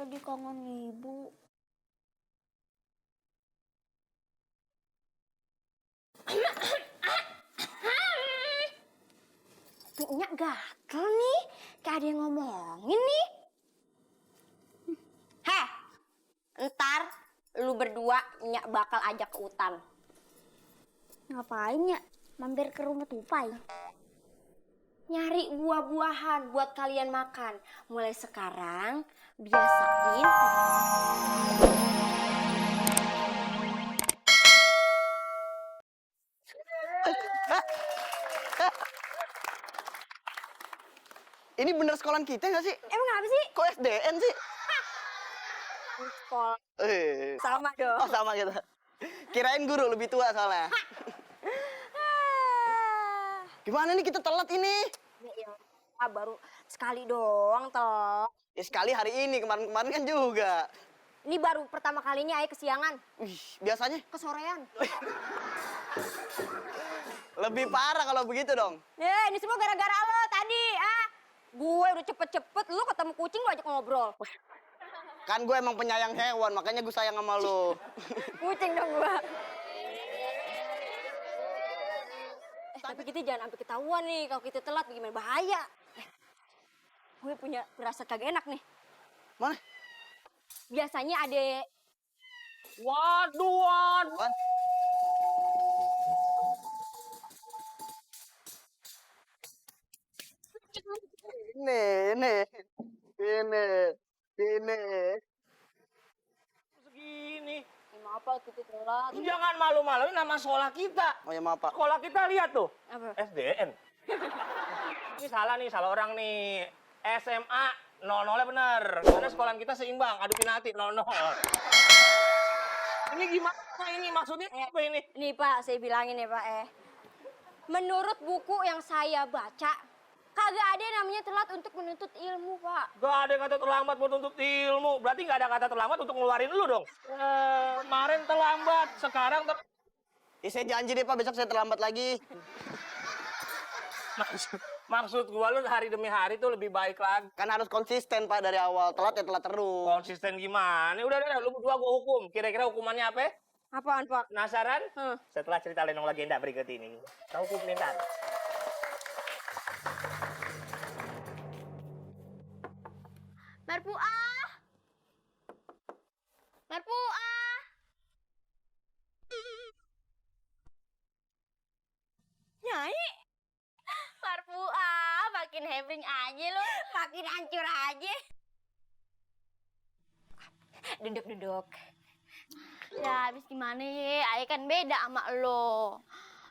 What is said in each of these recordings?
Jadi kangen ibu. Nyak gatel nih, kayak ada yang ngomongin nih. Heh, ntar lu berdua Nyak bakal ajak ke hutan. Ngapain Nyak? Mampir ke rumah Tupai? Nyari buah-buahan buat kalian makan. Mulai sekarang, biasain. Ini bener sekolahan kita nggak sih? Emang apa sih? Kok SDN sih? Sekolah. Sama dong. Oh sama gitu. Kirain guru lebih tua soalnya. Gimana nih kita telat ini? Ya, baru sekali doang toh. Ya sekali hari ini, kemarin-kemarin kan juga. Ini baru pertama kalinya Ayah kesiangan. Wih, biasanya Kesorean. lebih parah kalau begitu dong. Ya, ini semua gara-gara lo tadi, ah. Gue udah cepet-cepet, lu ketemu kucing lu ajak ngobrol. Kan gue emang penyayang hewan, makanya gue sayang sama lo. Kucing dong gue. Tapi kita jangan sampai ketahuan nih, kalau kita telat gimana bahaya. Gue punya berasa kagak enak nih. Mana? Biasanya ada... Waduh. Ini. Segini. Maaf Pak, kita telat. Jangan malu-maluin nama sekolah kita. Oh ya maaf Pak. Sekolah kita lihat tuh. Apa? SDN. Ini salah orang nih. SMA, 0-0-nya bener. Karena sekolahan kita seimbang, adu penalti, 0-0. Ini gimana ini? Maksudnya apa ini? Nih Pak, saya bilangin ya Pak Menurut buku yang saya baca, kagak ada yang namanya telat untuk menuntut ilmu Pak. Gak ada kata terlambat buat untuk ilmu. Berarti gak ada kata terlambat untuk ngeluarin lu dong. Kemarin terlambat, sekarang Ya saya janji deh Pak, besok saya terlambat lagi. Maksud gua lu hari demi hari tuh lebih baik lagi. Kan harus konsisten Pak dari awal, telat ya telat terus. Konsisten gimana? Udah, lu berdua gua hukum. Kira-kira hukumannya apa? Apaan Pak? Penasaran? Setelah cerita Lenong Legenda berikut ini. Tahu hukum ntar. Marpuah! Marpuah! Nyai! Marpuah, makin hebring aja lu. Makin hancur aja. Duduk. Ya, habis gimana ya? Ayah kan beda sama lo.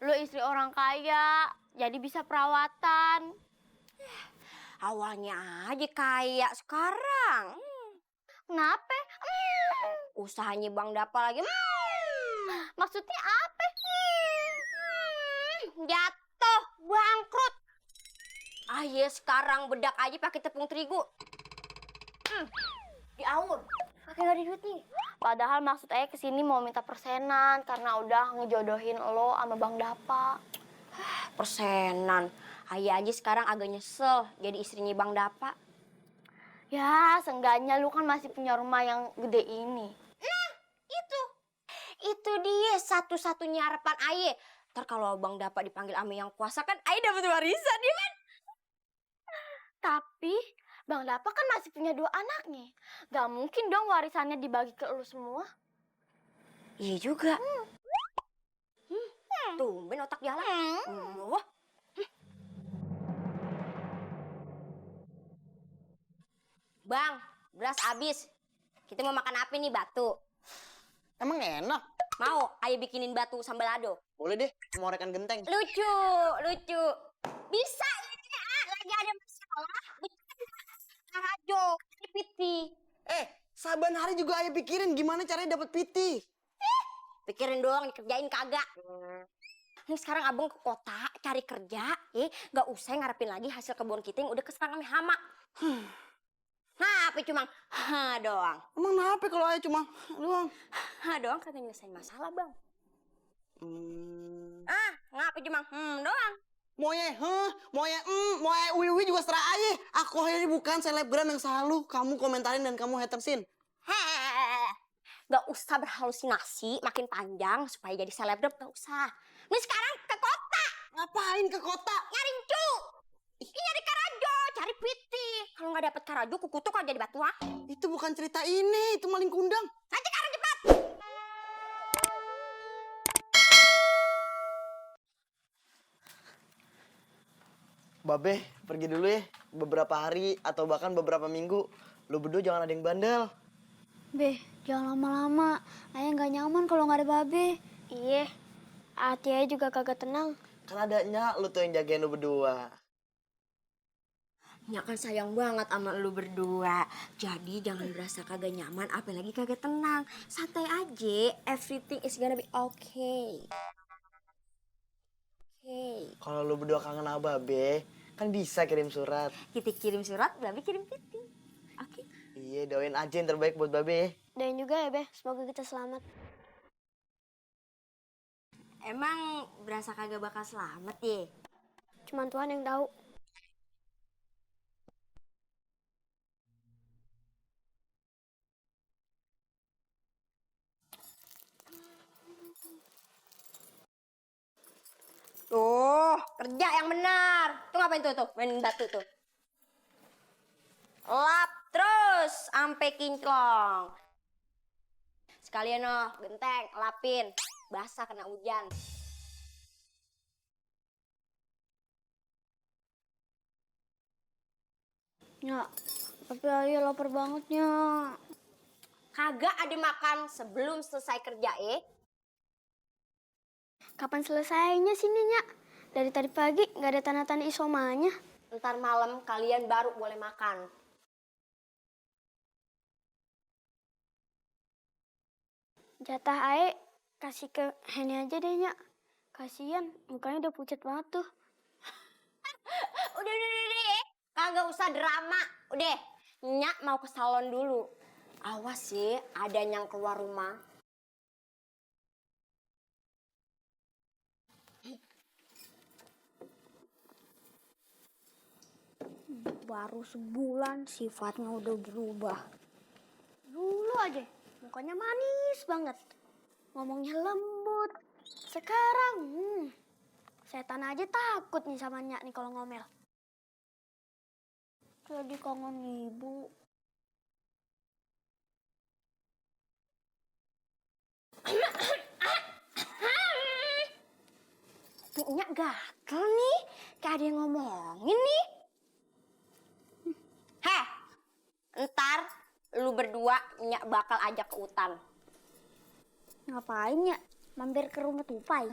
Lo istri orang kaya, jadi bisa perawatan. Awalnya aja kaya, sekarang. Kenapa? Usahanya Bang Dapa lagi. Maksudnya apa? Jatuh, bangkrut. Ayah sekarang bedak aja pakai tepung terigu. Diaun. Pakai nggak ada duitnya. Padahal maksud ayah kesini mau minta persenan karena udah ngejodohin lo sama Bang Dapa. Persenan? Ayah aja sekarang agak nyesel jadi istrinya Bang Dapa. Ya, seenggaknya lu kan masih punya rumah yang gede ini. Nah, itu dia satu-satunya harapan ayah. Ntar kalau Bang Dapa dipanggil sama yang kuasa kan ayah dapat warisan, ya kan? Tapi Bang Dapa kan masih punya 2 anaknya. Gak mungkin dong warisannya dibagi ke lu semua. Iya juga. Tumben otak jalan. Wah. Bang, beras habis. Kita mau makan apa nih, batu? Emang enak? Mau ayah bikinin batu sambal lado? Boleh deh, mau rekan genteng. Lucu. Bisa ini lagi ada masalah. Rajo, piti. Saban hari juga ayah pikirin gimana caranya dapat PT. Pikirin doang, dikerjain kagak. Nih sekarang abang ke kota cari kerja, nggak usah ngarepin lagi hasil kebun kita yang udah keserang sama hama. Nah, apa cuma doang. Emang kenapa kalau ayah cuma doang? Doang kagak nyelesain masalah, Bang. Ngapa cuma doang. Moye, mau Wiwi juga serah aja. Aku ini bukan selebgram yang selalu kamu komentarin dan kamu hatersin. Hehehe. Gak usah berhalusinasi makin panjang supaya jadi selebgram, gak usah. Ini sekarang ke kota. Ngapain ke kota? Nyari cu. Nyari Karajo, cari Piti. Kalau nggak dapet Karajo, kukutuk aja di batuan. Itu bukan cerita ini, itu maling kundang. Nanti sekarang cepat. Babe, pergi dulu ya. Beberapa hari atau bahkan beberapa minggu. Lu berdua jangan ada yang bandel. Be, jangan lama-lama. Ayah nggak nyaman kalau nggak ada babe. Iya, hati ayah juga kagak tenang. Kan ada Nyak, lu tuh yang jagain lu berdua. Nyak kan sayang banget sama lu berdua. Jadi jangan berasa kagak nyaman, apalagi kagak tenang. Santai aja, everything is gonna be okay. Okay. Kalau lu berdua kangen sama Babe, kan bisa kirim surat. Kita kirim surat, Babe kirim Piti. Oke. Iya, doain aja yang terbaik buat Babe. Dan juga ya, Be, semoga kita selamat. Emang berasa kagak bakal selamat ya? Cuman Tuhan yang tahu. Tuh, kerja yang benar. Tuh ngapain tuh, main batu tuh. Lap terus, sampai kinclong. Sekalian genteng, lapin. Basah kena hujan. Nyak, tapi ayah lapar banget, Nyak. Kagak ada makan sebelum selesai kerja, Kapan selesainya sini, Nyak? Dari tadi pagi nggak ada tanda-tanda isomanya. Ntar malam kalian baru boleh makan. Jatah Ae kasih ke Heni aja deh, Nyak. Kasian, mukanya udah pucat banget tuh. Udah. Kagak usah drama. Udah, Nyak mau ke salon dulu. Awas sih, ada yang keluar rumah. Baru sebulan sifatnya udah berubah. Dulu aja mukanya manis banget. Ngomongnya lembut. Sekarang setan aja takut nih sama Nyak nih kalau ngomel. Jadi kangen ibu. Nyak gatel nih, kayak ada yang ngomongin nih. Heh, ntar lu berdua Nyak bakal ajak ke hutan. Ngapain Nyak? Mampir ke rumah Tupai.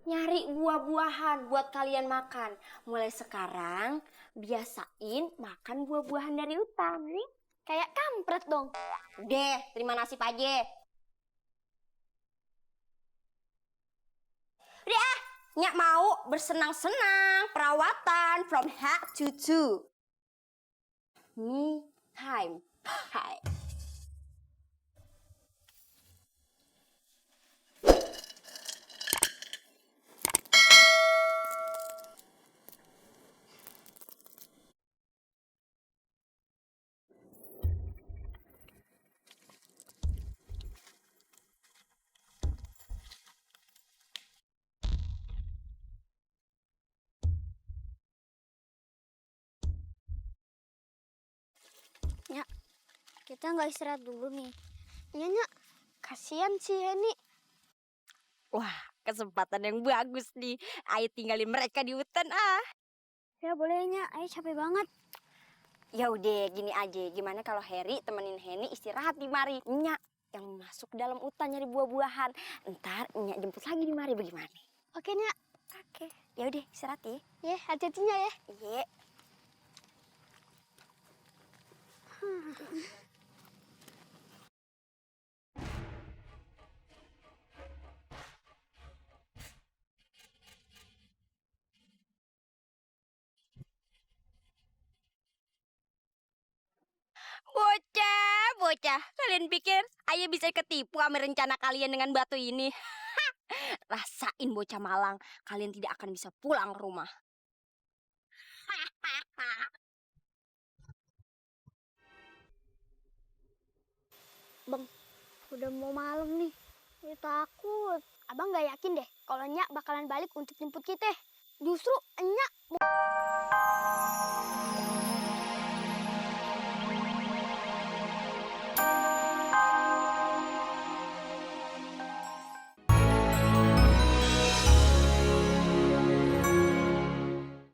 Nyari buah-buahan buat kalian makan. Mulai sekarang biasain makan buah-buahan dari hutan. Nih. Kayak kampret dong. Deh, terima nasib aja. Udah ah, Nyak mau bersenang-senang, perawatan from head to toe. Me time. Hai. Nyak, kita nggak istirahat dulu nih. Iya Nyak, kasihan si Heni. Wah, kesempatan yang bagus nih. Ayo tinggalin mereka di hutan ah. Ya boleh Nyak, Ayo capek banget. Ya udah gini aja. Gimana kalau Harry temenin Heni istirahat di mari? Nyak yang masuk ke dalam hutan nyari buah-buahan. Ntar Nyak jemput lagi di mari bagaimana? Oke Nyak. Oke. Ya udah istirahat ya. Ya, hati-hatinya ya. Iya. Bocah. Kalian pikir ayah bisa ketipu sama rencana kalian dengan batu ini? Rasain bocah malang, kalian tidak akan bisa pulang ke rumah. Bang, udah mau malam nih. Ya, takut. Abang nggak yakin deh kalau Nyak bakalan balik untuk jemput kita. Justru Nyak